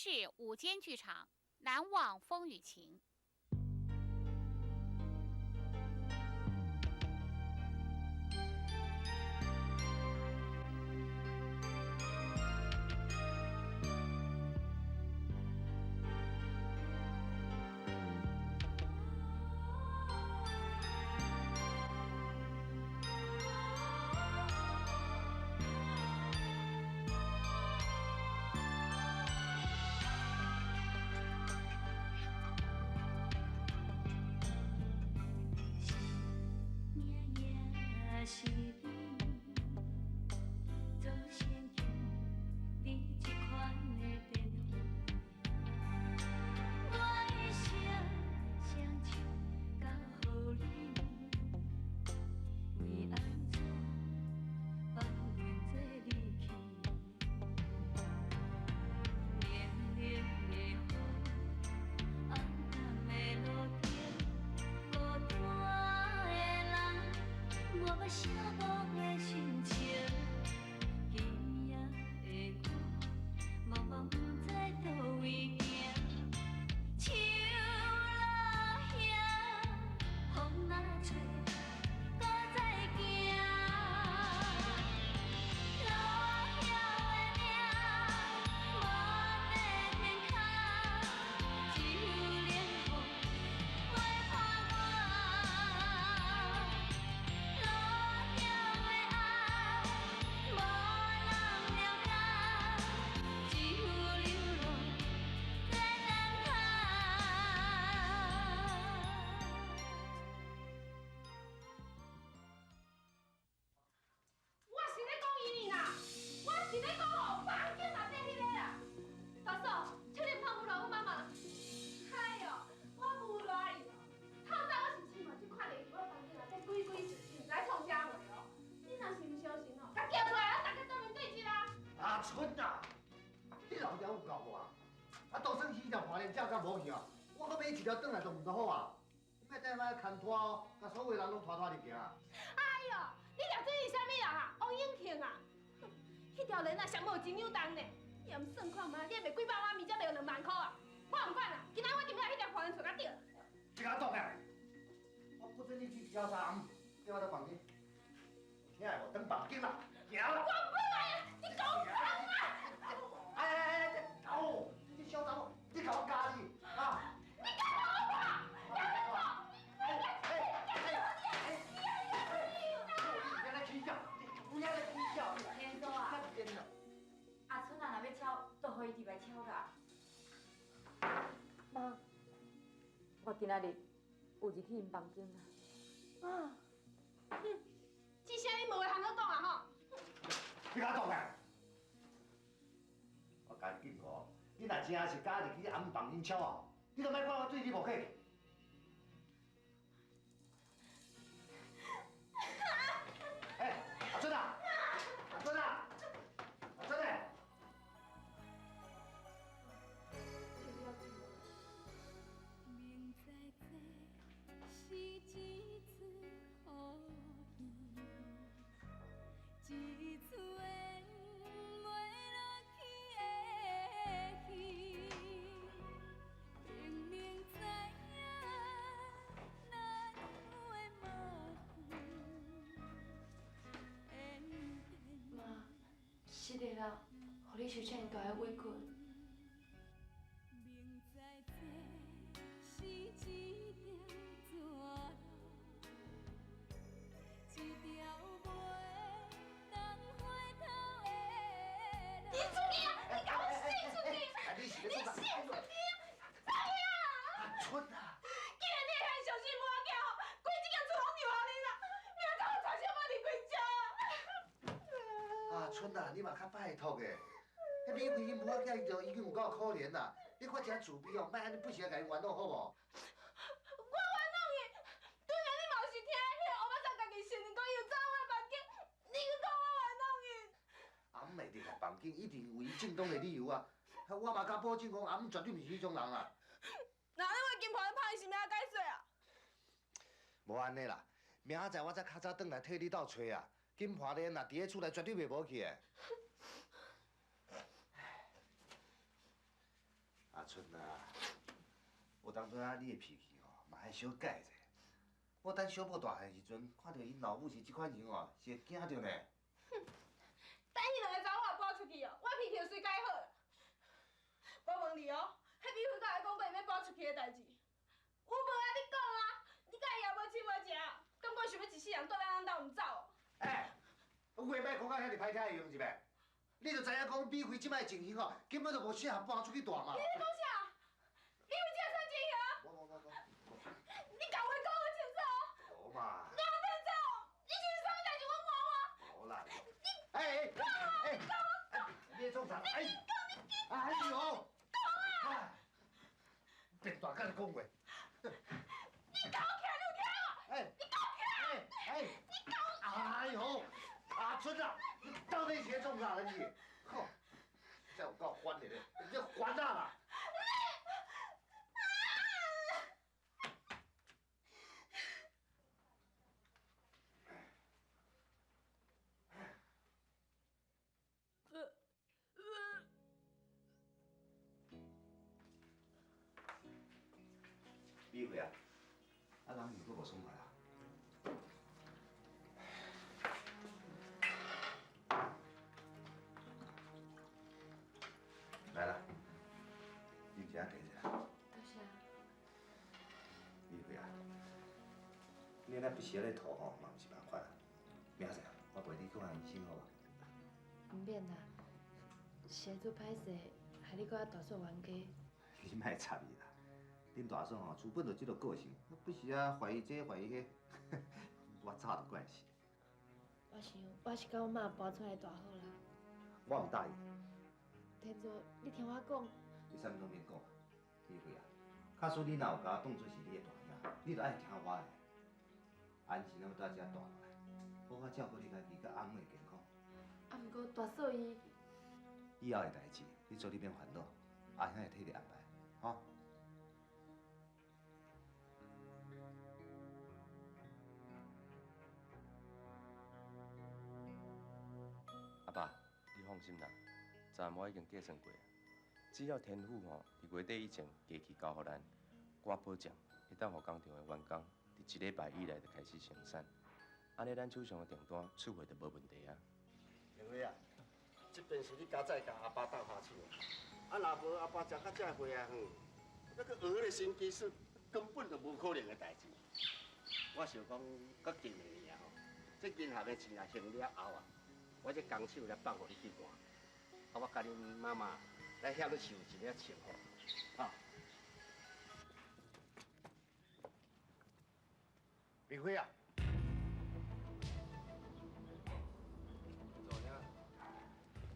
视午間劇場《難忘風雨情》。共所有人攏拖拖入行。哎喲，你掠做是啥物人啊？王永慶啊？彼條鏈啊，上無一兩重呢。你也毋算看覓，你賣幾百萬，物才賣2萬箍啊？我毋管啦，今仔我一定愛彼條破鏈揣較著。這個擋啊！我不准你去調查，叫我到房間。聽會無？轉房間啦，行啦。我不來啊！你講啥啊？哎哎哎！哦，你這小查某，你共我教你啊！你敢共我拍？你敢我？哎哎哎！你来起叫，你来起叫！天哥啊！阿春啊，若欲抄，就予伊入来抄啦。媽，我今仔日有入去𪜶房間啦。啊！哼，這聲你無話通好講啊吼！你共我擋啊！我共你警告，你若真是敢入去阿姆房間抄啊，你就莫怪我對你無客氣。哎，阿春啊，阿春啊，阿春欸！媽，是的啦，予你受這麼大的委屈。你出去啊！你共我死出去！你死你死出去啊！阿春啊！既然你會遐相信母仔囝吼，規這間厝攏讓予你啦，明仔載我帶小妹離開這。阿春啊，你嘛較拜託的，彼美惠𪜶母仔囝伊就已經有夠可憐啦，你看這自卑哦，莫按呢不時共伊冤枉好無？我冤枉伊，對啊，你嘛是聽彼個烏巴桑家己承認講伊有走我的房間，你閣講我冤枉伊？阿姆會入來房間，一定有伊正當的理由啊！我嘛敢保證講，阿姆絕對毋是彼種人啊！那你話金婆拍伊是欲按怎解釋啊？無按呢啦，明仔載我再較早轉來替你鬥揣啊！金盤鏈若佇咧厝內絕對袂無去的。春啊，有当阵啊，你的脾气吼嘛爱小改者。我等小宝大汉时阵，看著𪜶老母是这款型哦，是会惊著呢。哼，等彼两个查某仔搬出去哦，我脾气就随改好。我问你哦，彼美惠敢会讲过伊欲搬出去的代志？有无啊？你讲啊！你佮伊也无亲无情，敢讲想欲一世人蹛咱兜毋走？欸，话莫讲甲遐尔歹听会用是袂？你就知影讲美惠这摆情形哦，根本就无适合搬出去蹛嘛。你咧讲啥？美惠这算情形？无无无无。你共话讲好清楚。无嘛。哪天走？你是啥物代志？阮无啊。无啦。你。欸欸欸！你咧创啥？哎。哎呦！讲啊！变大甲你讲话。你搞起来，你有听无？哎。你搞起来！哎哎。你搞。哎呦！阿春啊，你到底是咧创啥咧你？吼，这有够烦的咧，你烦啊啦！美惠啊，啊人又阁无爽快啊？来啦，啉一下茶者。多谢。美惠啊，你按呢不时咧吐吼，嘛毋是办法啊。明仔载我陪你去看医生好无？毋免啦，实在足歹势，害你佮我大嫂冤家。你莫插伊啦，恁大嫂吼，自本就这个个性，不时啊怀疑这怀疑彼，我早就惯势。我想我是佮阮妈搬出来蹛好啦。我毋答应。天祖，你听我讲。你啥物拢免讲，美惠啊，假使你若有共我当做是你的大兄，你就爱听我的。安心啊，伫遮蹛落来，好好照顾你家己佮阿姆的健康。啊，毋过大嫂伊……以后的代志，你做你免烦恼，阿兄会替你安排，吼。阿爸，你放心啦，昨暗我已经计算过，只要天府吼伫月底以前机器交予咱，我保证会当予工厂的员工伫一礼拜以内就开始生产，按呢咱手上的订单出货就无问题啊。明辉啊，这边是你加早共阿爸斗下手，啊若无阿爸食到这岁啊，哼，欲阁学彼个新技术，根本就无可能的代志。我想讲，阁近两年啊吼，这银行的钱啊还了后啊，我这工手来放予你去干，啊我佮恁妈妈来享受一下生活，啊。明辉啊，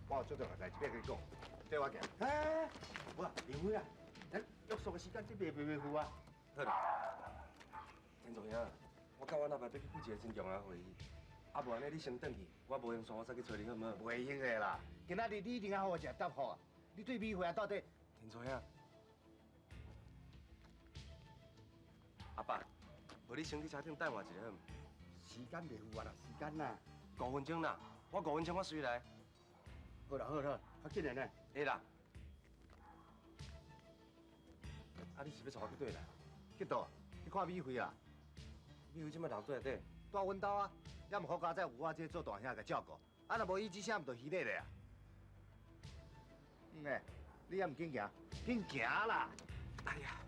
我有足重要代志欲佮你讲，缀我行。哎，无啦，明辉啊，咱约束的时间这袂赴啊。好啦，天祖兄，我佮阮阿爸欲去开一个真重要的会议，啊无按呢你先转去，我无闲煞我再去揣你好毋好？袂用的啦，今仔日你一定爱予我一个答复啊！你对美惠啊到底？天祖兄，阿爸，无你先去车顶等我一下好毋？时间袂赴啊啦，时间啦。五分钟啦，我五分钟我随来。好啦好啦，较紧的呢。会啦。啊，你是欲带我去佗啦？去佗？去看美惠啊？美惠这摆人佗内底？蹛阮兜啊，也毋好佳哉有我这个做大兄共照顾，啊若无伊这声毋就虚礼咧啊？嗯欸，你犹毋紧行？紧行啦！哎呀，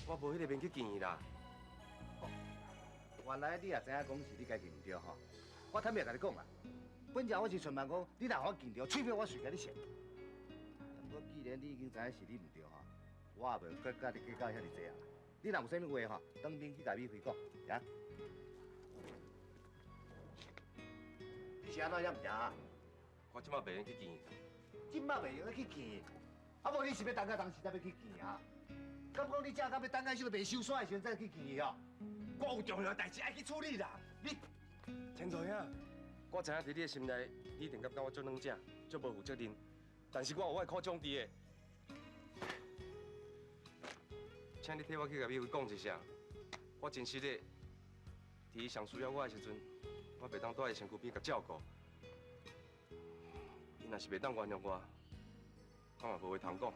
我无彼个面去见伊啦。哦，原来你也知影讲是你家己毋对吼。我坦白共你讲啦，本来我是顺万讲，你若予我见著，喙皮我随共你扇。毋过既然你已经知影是你毋对吼，我也袂阁佮你计较遐尔济啊。你若有啥物话吼，当面去共美惠讲，行。你是按怎犹毋行啊？我这摆袂用去见伊。这摆袂用得去见伊，啊无你是欲等到当时才欲去见啊？敢讲你这敢欲等到小袂收煞的时阵才去见伊哦？我有重要代志爱去处理啦。你，天祖兄，我知影伫你的心内，你一定感觉我足软正，足无负责任。但是我有我的苦衷伫的，请你替我去共美惠讲一声，我真实的，伫伊上需要我的时阵，我袂当蹛伊身躯边共照顾。伊若是袂当原谅我，我嘛无话通讲。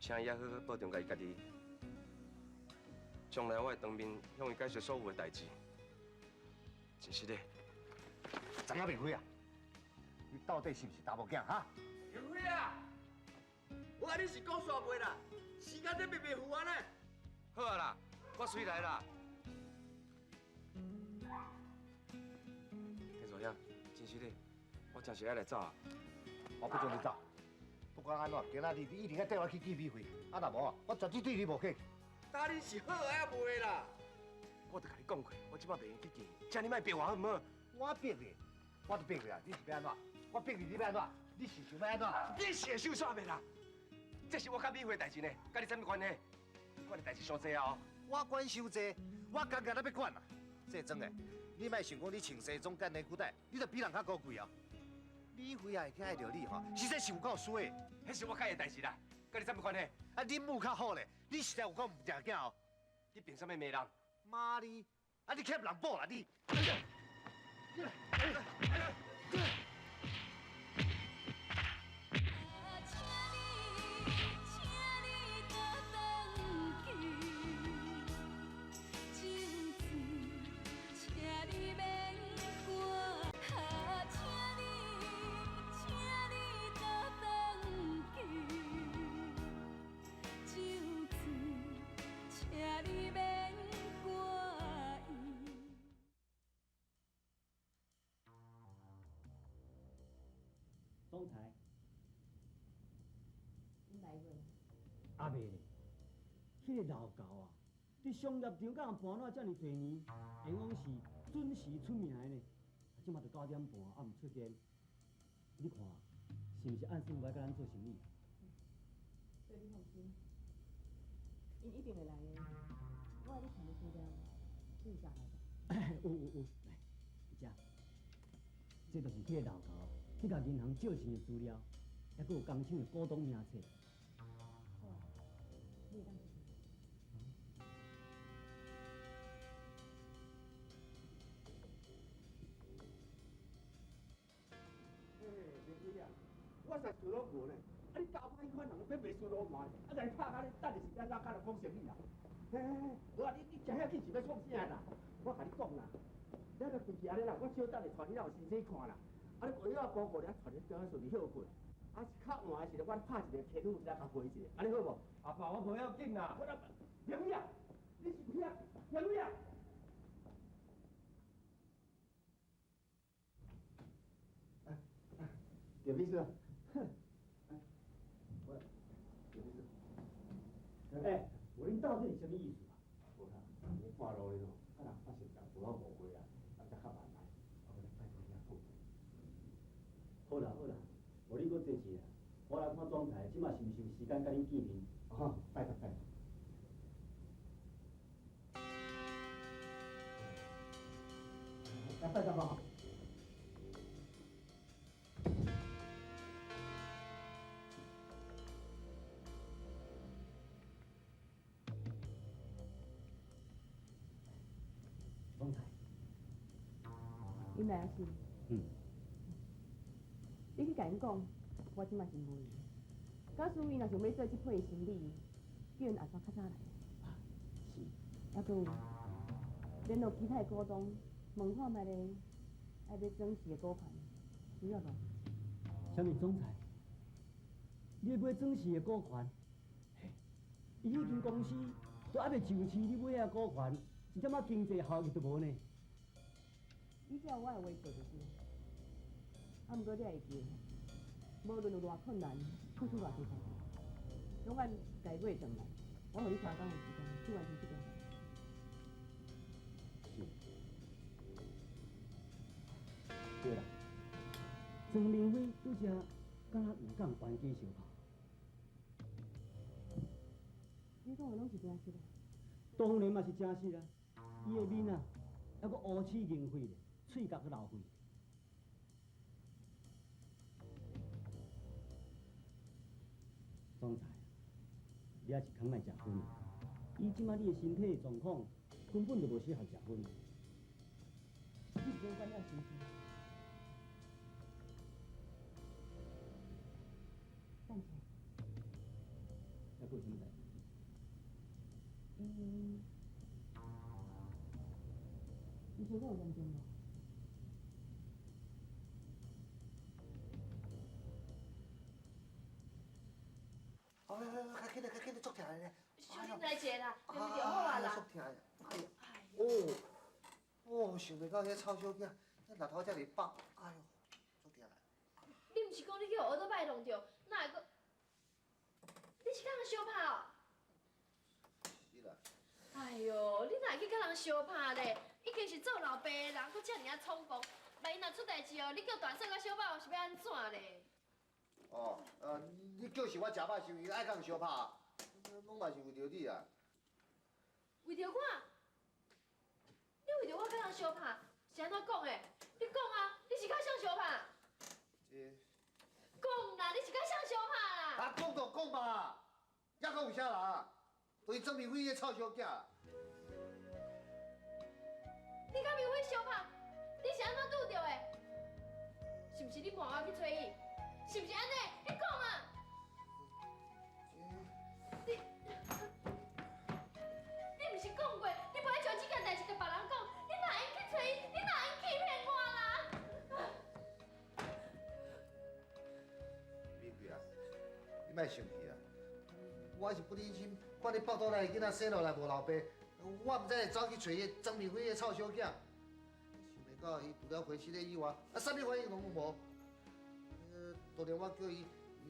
請伊愛好好保重家己家己。將來我會當面向伊解釋所有的代誌。真實的，知影袂開啊？你到底是毋是查某囝哈？明輝啊，我共你是講煞袂啦，時間在白白付完呢。好啊啦，我隨來啦。天數兄，真實的，我真是愛來走啊。我不准你走，不管按怎，今仔日你一定愛綴我去見美惠，啊若無，我絕對對你無客氣。今日是好啊袂啦？我都共你講過，我這擺袂用去見，請你莫逼我好毋好？我逼你，我都逼你啊！你是欲按怎？我逼你，你欲按怎？你是想欲按怎？你是會收煞袂啦？這是我佮美惠的代誌呢，佮你啥物關係？你管的代誌傷濟啊！我管傷濟，我剛剛才欲管啊！這真的，你莫想講你穿西裝揀連褲帶，你就比人較高貴哦。美惠也會去愛著你吼，實在是有夠衰的。彼是我佮伊的代誌啦，佮你啥物關係？啊，恁母較好咧，你實在有夠毋正經哦。你憑啥物罵人？媽哩！啊，你欠人某啦你！總裁，你來過？阿未咧，彼個老猴啊，佇商業場佮人盤撋遮爾濟年，會講是準時出名的呢。啊，這馬就9點半，猶毋出現，你看是毋是按算無愛佮咱做生意？所以你放心，𪜶一定會來的。我愛你看的資料，你有寫來無？有有有，來，佇遮，這就是彼個老猴去共銀行借錢的資料，猶閣有工廠的股東名冊。好啊，你會當出去。嘿，明輝啊，我實想攏無呢，啊你交歹款人，欲賣輸路盤，啊共你拍甲你等下時間咱較來講生意啦。嘿嘿嘿，無啊，你食遐緊是欲創啥啦？我共你講啦，咱若規氣按呢啦，我小等下帶你到先生看啦。啊，你藥仔報告了，帶你轉去順利歇睏。啊，是較晚的時陣，我拍一个客戶來共回一下，按呢好無？阿爸，我無要緊啦。我明輝啊，你是有遐明輝啊？劉秘書，我劉秘書，欸，無恁到底是啥物意思啊？無啦，你半路咧吼，佮人發生一寡誤會啊，啊才較慢來，啊，我拜託你啊，講。好啦好啦，無你閣坐一下，我來看總裁這馬是毋是有時間佮恁見面？好，拜託拜託。來拜託吧。總裁，𪜶來啊是？嗯。你去共𪜶講，我這馬真無閒。假使𪜶若想欲做這批的生理，叫𪜶下晝較早來。是。猶閣有，聯絡其他的股東，問看覓咧，愛買莊氏的股權，需要偌濟錢？啥物總裁？你欲買莊氏的股權？嘿，伊彼間公司都猶未上市，你買遐股權，一點仔經濟效益都無呢？依照我的話做就是。啊，毋過你也會記，無論有偌困難，付出偌濟代價，攏愛共伊買轉來。我予你3工的時間去完成這件代誌。是。對啦，莊明輝拄才敢若有共冤家相拍。你講的攏是真實的？當然嘛是真實啊！伊的面啊，猶閣烏青凝血咧，喙角閣流血。總裁，你猶是較莫食薰。以這馬你的身體狀況，根本就無適合食薰。你毋免管遐傷濟。等者。猶閣做啥物代志？嗯，伊小可有严重无？哎哎哎，较紧来，较紧来，足疼的。小玲来一个啦，对就好啊啦。足疼的，哎呀，哦，哦，想袂到彼臭小囝，那舌头遮尔饱，哎哟，足疼的。你毋是讲你去予乌托邦弄著，哪会阁？你是佮人相拍哦？是啦。哎哟，你哪会去佮人相拍咧？已经是做老爸的人，阁遮尔仔冲动，万一若出代志哦，你叫大嫂佮小宝是欲按怎咧？哦，你叫是我食饱生气，爱佮人相拍，拢嘛是为著你啊。为著我？你为著我佮人相拍，是按怎讲的？你讲啊，你是佮谁相拍？这。讲啦，你是佮谁相拍啦？啊，讲就讲吧，犹阁有啥人？就是曾明辉彼个臭小囝。你佮明辉相拍，你是按怎拄著的？是毋是你瞒我去揣伊？是毋是按呢？你讲啊！你毋是讲过，你袂爱将这件代志共别人讲？你哪会去揣伊？你哪会欺骗我啦？明辉啊，你莫生气啦，我是不忍心看你腹肚内的囡仔生落来无老爸，我毋知会走去揣彼曾明辉彼个臭小囝，想袂到伊除了回失礼以外，啊，啥物反应拢无。当然我叫伊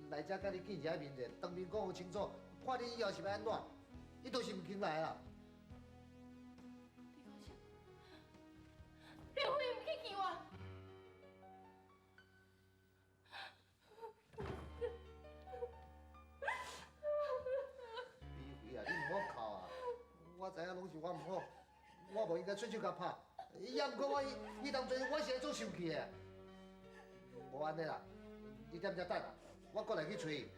来遮佮你见一下面者，当面讲予清楚，看你以后是欲按怎，伊就是毋肯来啦。你讲啥？明辉毋去见我？美惠啊，你毋好哭啊！我知影拢是我毋好，我无应该出手共拍。也毋过我彼当阵我是会足生气的。无按呢啦，你踮遮等啊，我阁来去揣伊。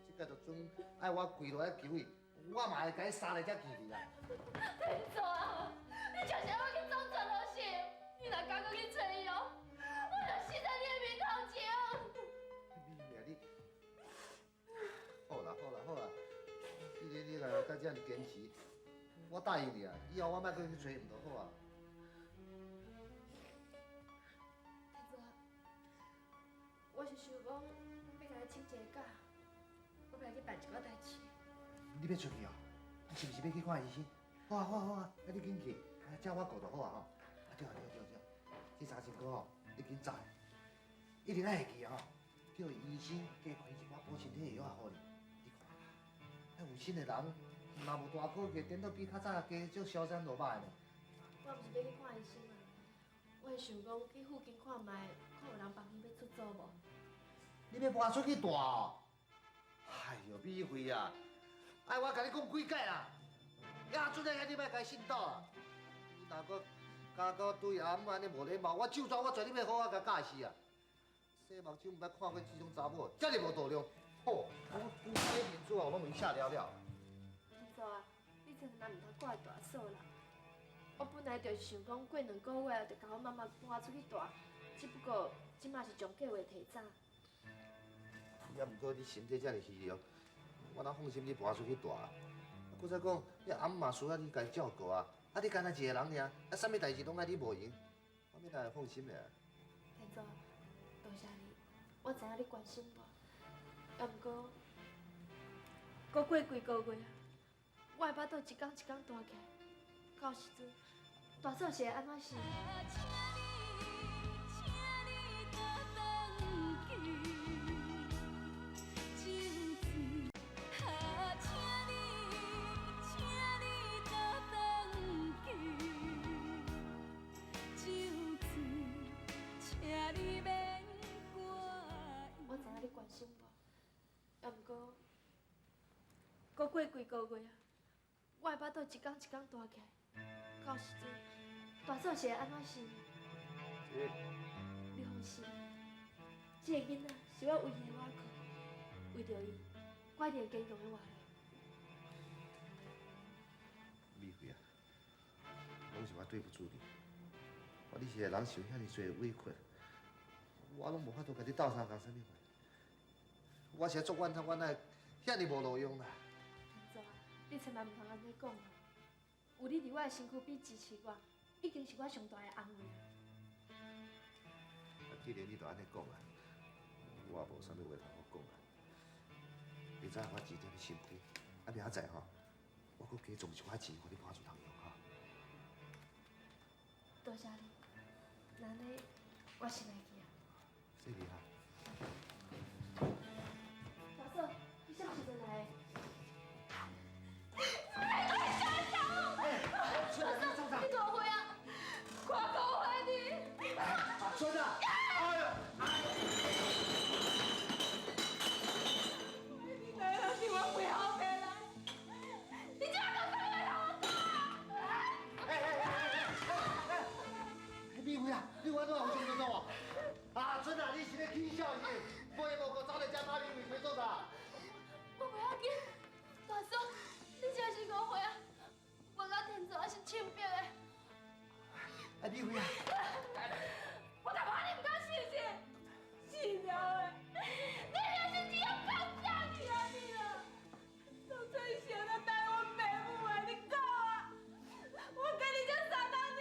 这个就阵爱我跪落来求伊，我嘛会共伊杀来才见你啦。天祖啊，你就是爱我去总全老师，你若敢阁去揣伊哦，我就死在你的面头前。美惠啊，你，好啦好啦好啦，既然你若甲遮尔坚持，我答应你啊，以后我莫阁去揣伊毋就好啊。天祖啊，我是想讲欲共你请一个假，我欲来去办一寡代志。你欲出去哦？你是毋是欲去看医生？好啊好啊好啊，啊你紧去，啊这我顾就好啊吼。啊对啊对对对，这三千箍吼，你紧走，一定爱会记吼，叫医生加开一寡补身体的药仔予你。你看，啊有心的人，若无大考过，颠倒比较早加少消散落歹呢。我毋是欲去看医生啊，我是想讲去附近看觅，看有人房间欲出租无？你欲搬出去住哦？哎哟，美惠啊，爱我共你讲几摆啦？亚准啊，你莫共伊信倒啊！你若阁敢阁对阿姆按呢无礼貌，我酒庄我绝对欲好好共教死啊！洗目睭毋捌看过这种查某，遮尔无度量。吼，我规个面子啊，拢予伊写了了。天祖啊，你真的毋通怪大嫂啦。我本来就是想讲过两个月就共阮妈妈搬出去住，只不过这马是将计划提早。也毋过你身体遮尔虚弱，我哪放心你搬出去住啊？啊，阁再讲，你阿姆嘛需要你共伊照顾啊！啊，你干焦一个人尔，啊，啥物代志拢爱你无闲，我欲哪会放心咧？天祖，多谢你，我知影你关心我，也毋过，阁过几个月啊，我的腹肚一工一工大起来，到时阵大嫂是会按怎想？我知影你关心我，也毋过，阁过几个月啊，我的腹肚一工一工大起来，到时阵大嫂是会按怎想？你放心，这个囡仔是我唯一的倚靠，为著伊，我一定会坚强的活落来。美惠啊，拢是我对不住你，我你一个人受遐尔济委屈，我拢无法度共你斗相共啥物款。我是足怨叹，我哪会遐尔无路用啦。你千萬毋通按呢講啊！有你佇我的身軀邊支持我，已經是我上大的安慰啊！啊，既然你都按呢講啊，我也無啥物話通好講啊。你知影我真踮咧心虛，啊明仔載吼，我閣加賺一寡錢，予你伴厝通用哈。多謝你，那按呢我先來去啊。謝你哈。大嫂，你啥時陣來的？春啊，你創啥？你誤會啊！我誤會你。阿春啊！哎呦！你哪樣是我背後白來？你這樣講啥話讓我講？哎哎哎哎哎！美惠啊，你有按怎有這動作？阿春啊，你是咧起笑是？無緣無故走來遮拍美惠，想創啥？我袂要緊，大嫂，你真是誤會啊！我佮天祖也是清白的。哎，美惠啊！我就怕你毋敢相信，死了的，你就是只有放假去啊你啦！当初是安怎待阮爸母的，你講啊！我跟你這三冬爾，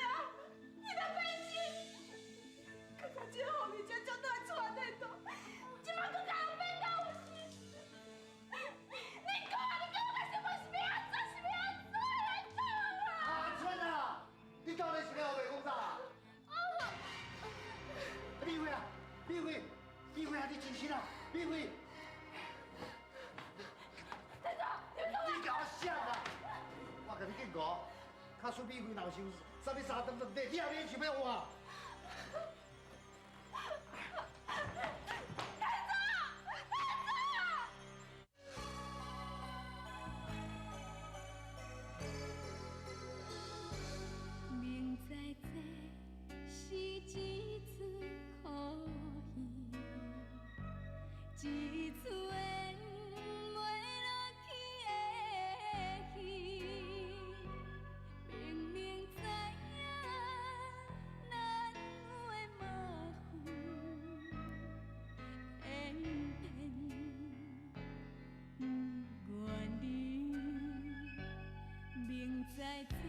你都變心，閣甲這予你這接倒來厝內底，這擺閣共人變到有心。你講啊！你講我甲小妹是欲按怎？是欲按怎來講啊？阿春啊，你到底是咧烏白講啥？美惠啊，美惠，美惠啊，你真心啊，美惠。天祖，你你共我想啊！我共你警告，假使美惠若有想啥物三长两短，你也免想欲换。天祖，天祖！明知這是一出好戲，一出演袂落去的戲。明明知影咱有的麻煩，偏偏不愿离。明知这